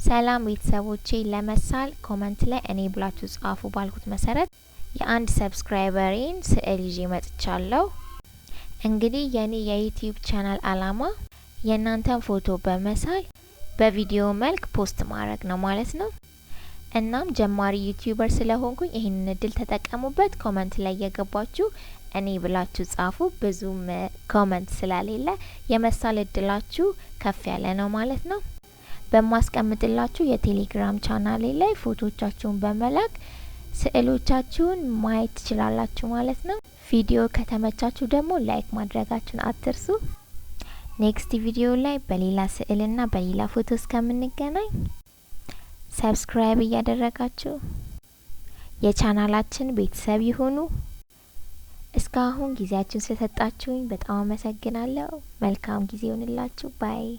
ሰላም ቤተሰቦቼ፣ ለመሳል comment ላይ እኔ ብላችሁ ጻፉ ባልኩት መሰረት የአንድ subscriber ኤን ስዕል ይዤ መጥቻለሁ። እንግዲህ የኔ የ YouTube channel አላማ የእናንተን ፎቶ በመሳል በቪዲዮ መልክ post ማድረግ ነው ማለት ነው። እናም ጀማሪ YouTuber ስለሆንኩኝ ይህንን እድል ተጠቀሙበት። Comment ላይ እየገባችሁ እኔ ብላችሁ ጻፉ። ብዙም comment ስለሌለ የመሳል እድላችሁ ከፍ ያለ ነው ማለት ነው። በማስቀምጥላችሁ የቴሌግራም ቻናሌ ላይ ፎቶቻችሁን በመላክ ስዕሎቻችሁን ማየት ትችላላችሁ ማለት ነው። ቪዲዮ ከተመቻችሁ ደግሞ like ማድረጋችሁን አትርሱ። Next ቪዲዮ ላይ በሌላ ስዕልና በሌላ ፎቶ እስከምንገናኝ subscribe እያደረጋችሁ የቻናላችን ቤተሰብ ይሁኑ። እስካሁን ጊዜያችሁን ስለሰጣችሁኝ በጣም አመሰግናለሁ። መልካም ጊዜ ይሁንላችሁ። Bye.